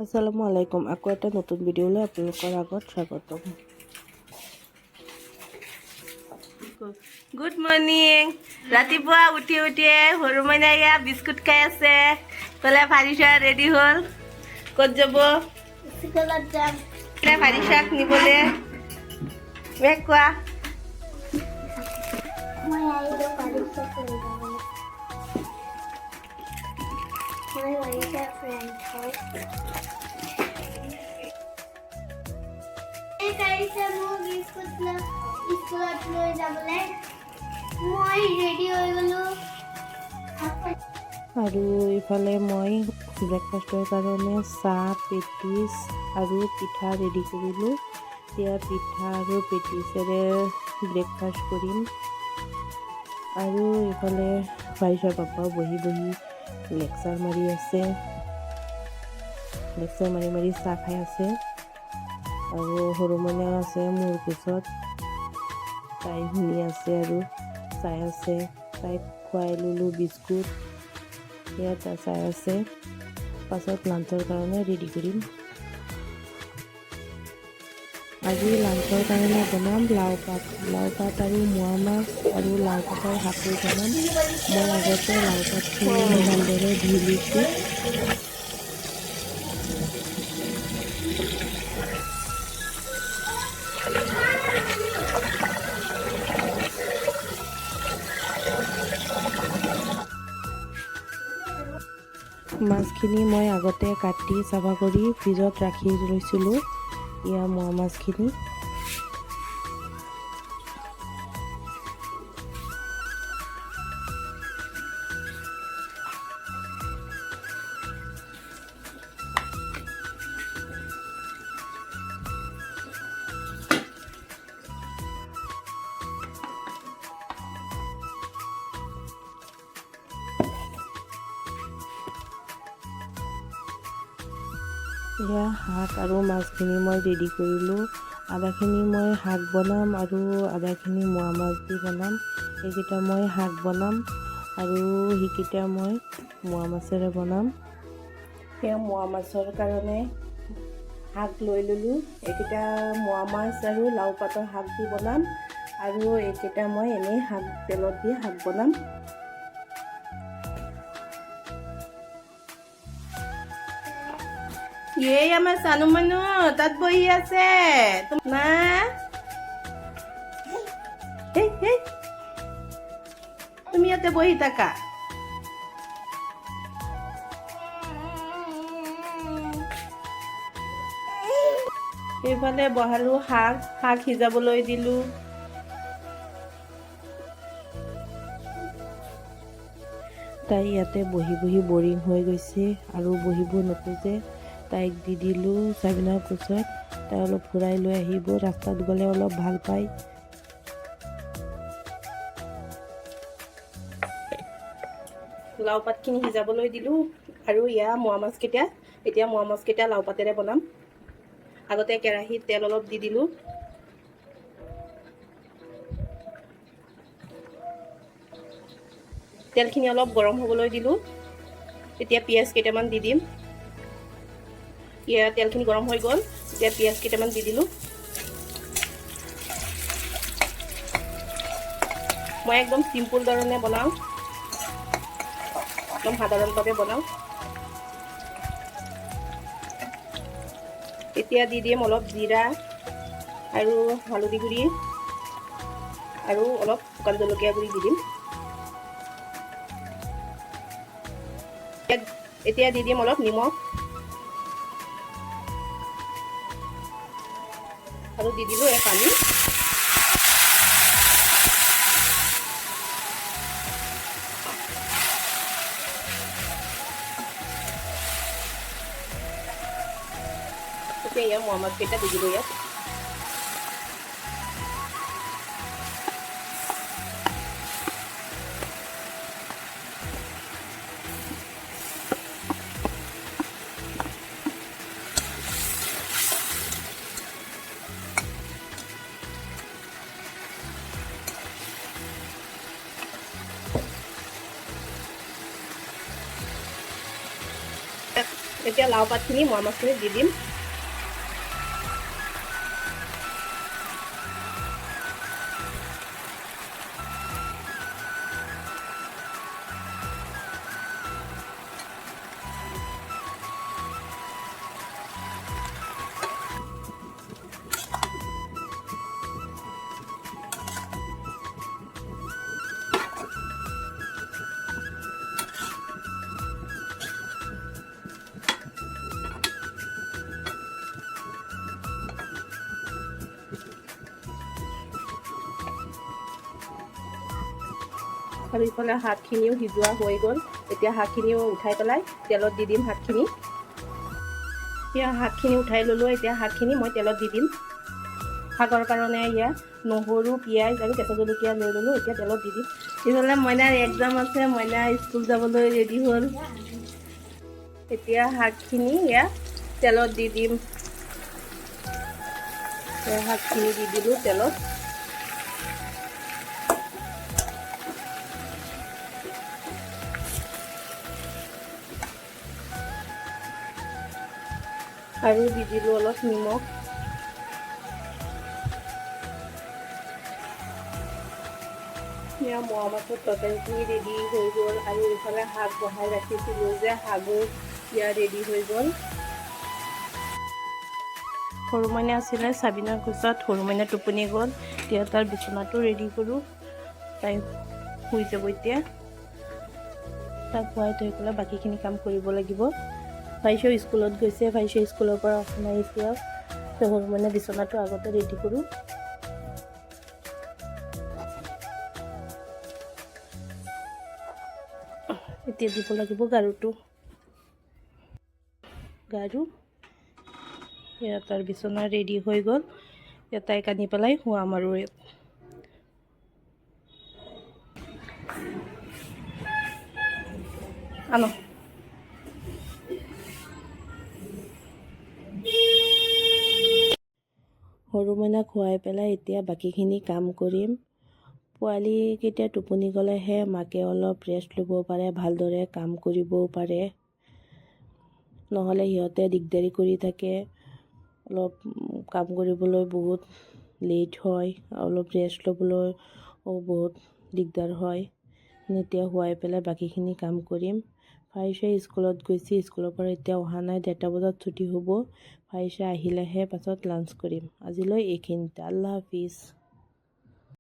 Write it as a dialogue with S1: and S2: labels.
S1: আসসালামু আলাইকুম। আকৌ এটা নতুন ভিডিঅ'লৈ আপোনালোকৰ আগত স্বাগতম।
S2: Good morning. ৰাতিপুৱা উঠি উঠিয়ে সৰু মাইনা এয়া বিস্কুট খাই আছে। ক'লে ফাৰিচা ৰেডি হ'ল, ক'ত যাব?
S3: স্কুলত যাম।
S2: ফাৰিচাক নিবলৈ মেঘ কোৱা।
S3: মই আহিলোঁ পাৰিছা লৈ যাবলৈ। মই পাৰিছাৰ ফ্ৰেণ্ড হয়। পাৰিছা মোক স্কুলত লৈ যাবলৈ। মই ৰেডি হৈ গ'লোঁ।
S1: আৰু ইফালে মই ব্ৰেকফাষ্টৰ কাৰণে চাহ, পেটিছ আৰু পিঠা ৰেডি কৰিলোঁ। এতিয়া পিঠা আৰু পেটিছেৰে ব্ৰেকফাষ্ট কৰিম। আৰু ইফালে ফাৰিছাৰ পাপাও বহি বহি লেকচাৰ মাৰি আছে, লেকচাৰ মাৰি মাৰি চাহ খাই আছে। আৰু সৰু মইনাও আছে মোৰ কোচত, তাই শুনি আছে আৰু চাই আছে। তাইক খুৱাই ল'লোঁ বিস্কুট, ইয়াত চাই আছে। পাছত লাঞ্চৰ কাৰণে ৰেডি কৰিম। আজি লাঞ্চৰ কাৰণে বনাম লাও পাত, লাও পাত আৰু মোৱা মাছ আৰু লাও পাতৰ শাকো বনাম। মই আগতে লাও পাতখিনি ভালদৰে ধুই লৈছোঁ। মাছখিনি মই আগতে কাটি চাফা কৰি ফ্ৰিজত ৰাখি লৈছিলোঁ। ইয়াৰ মোৱা মাছখিনি এয়া শাক আৰু মাছখিনি মই ৰেডি কৰিলোঁ। আধাখিনি মই শাক বনাম আৰু আধাখিনি মোৱা মাছ দি বনাম। এইকেইটা মই শাক বনাম আৰু সেইকেইটা মই মোৱা মাছেৰে বনাম।
S2: সেয়া মোৱা মাছৰ কাৰণে শাক লৈ ল'লোঁ। এইকেইটা মোৱা মাছ আৰু লাও পাতৰ শাক দি বনাম আৰু এইকেইটা মই এনেই শাক তেলত দি শাক বনাম। এই আমাৰ চানু মানুহ তাত বহি আছে না? হেই, হেই, তুমি ইয়াতে বহি থাকা। সেইফালে বহালো শাক, শাক সিজাবলৈ দিলোঁ।
S1: তাই ইয়াতে বহি বহি বৰিং হৈ গৈছে আৰু বহিব নোখোজে। তাইক দি দিলোঁ চাবিনাৰ কোচত, তাই অলপ ফুৰাই লৈ আহিব। ৰাস্তাত গ'লে অলপ ভাল পায়।
S2: লাও পাতখিনি সিজাবলৈ দিলোঁ আৰু ইয়াৰ মোৱা মাছকেইটা, এতিয়া মোৱা মাছকেইটা লাও পাতেৰে বনাম। আগতে কেৰাহীত তেল অলপ দি দিলোঁ। তেলখিনি অলপ গৰম হ'বলৈ দিলোঁ। এতিয়া পিঁয়াজ কেইটামান দি দিম। ইয়াৰ তেলখিনি গৰম হৈ গ'ল, এতিয়া পিঁয়াজ কেইটামান দি দিলোঁ। মই একদম চিম্পুল ধৰণে বনাওঁ, একদম সাধাৰণভাৱে বনাওঁ। এতিয়া দি দিম অলপ জিৰা আৰু হালধি গুড়ি আৰু অলপ শুকান জলকীয়া গুড়ি দি দিম। এতিয়া দি দিম অলপ নিমখ আৰু দি দিলোঁ এই পানী। এতিয়া ইয়াৰ মোৱা মাছকেইটা দি দিলোঁ ইয়াত। এতিয়া লাও পাতখিনি মোৱা মাছখিনি দি দিম। আৰু ইফালে শাকখিনিও সিজোৱা হৈ গ'ল। এতিয়া শাকখিনিও উঠাই পেলাই তেলত দি দিম শাকখিনি। এতিয়া শাকখিনি উঠাই ল'লোঁ। এতিয়া শাকখিনি মই তেলত দি দিম। শাকৰ কাৰণে ইয়াত নহৰু, পিঁয়াজ আৰু কেঁচা জলকীয়া লৈ ল'লোঁ। এতিয়া তেলত দি দিম। ইফালে মইনাৰ এক্সাম আছে, মইনা স্কুল যাবলৈ ৰেডি হ'ল। এতিয়া শাকখিনি ইয়াত তেলত দি দিম। শাকখিনি দি দিলোঁ তেলত। আৰু দি দিলোঁ অলপ নিমখ। এয়া মোৱা মাছৰ তৰকাৰীখিনি ৰেডি হৈ গ'ল। আৰু এইফালে শাক বহাই ৰাখিছিলোঁ যে, শাকো ইয়াত ৰেডি হৈ গ'ল। সৰু মইনা আছিলে চাবিনাৰ কোচত, সৰু মইনা টোপনি গ'ল। এতিয়া তাৰ বিচনাটো ৰেডি কৰোঁ, তাই শুই যাব। এতিয়া তাক শুৱাই থৈ পেলাই বাকীখিনি কাম কৰিব লাগিব। ভাইচো স্কুলত গৈছে, ভাইচো স্কুলৰ পৰা অহা নাই এতিয়াও। তো সৰু মইনা বিচনাটো আগতে ৰেডি কৰোঁ। এতিয়া দিব লাগিব গাৰুটো। গাৰু, এয়া তাৰ বিচনা ৰেডি হৈ গ'ল। এতিয়া তাইক আনি পেলাই শুৱাম আৰু ইয়াত। আনো।
S1: সৰু মইনাক খুৱাই পেলাই এতিয়া বাকীখিনি কাম কৰিম। পোৱালীকেইটা টোপনি গ'লেহে মাকে অলপ ৰেষ্ট ল'ব পাৰে, ভালদৰে কাম কৰিবও পাৰে। নহ'লে সিহঁতে দিগদাৰি কৰি থাকে। অলপ কাম কৰিবলৈ বহুত লেট হয়, অলপ ৰেষ্ট ল'বলৈ বহুত দিগদাৰ হয়। এতিয়া শুৱাই পেলাই বাকীখিনি কাম কৰিম। ফাইচা স্কুলত গৈছে, স্কুলৰ পৰা এতিয়া অহা নাই। 1:30 বজাত ছুটি হ'ব। ফাইচা আহিলেহে পাছত লাঞ্চ কৰিম। আজিলৈ এইখিনিতে, আল্লাহ হাফিজ।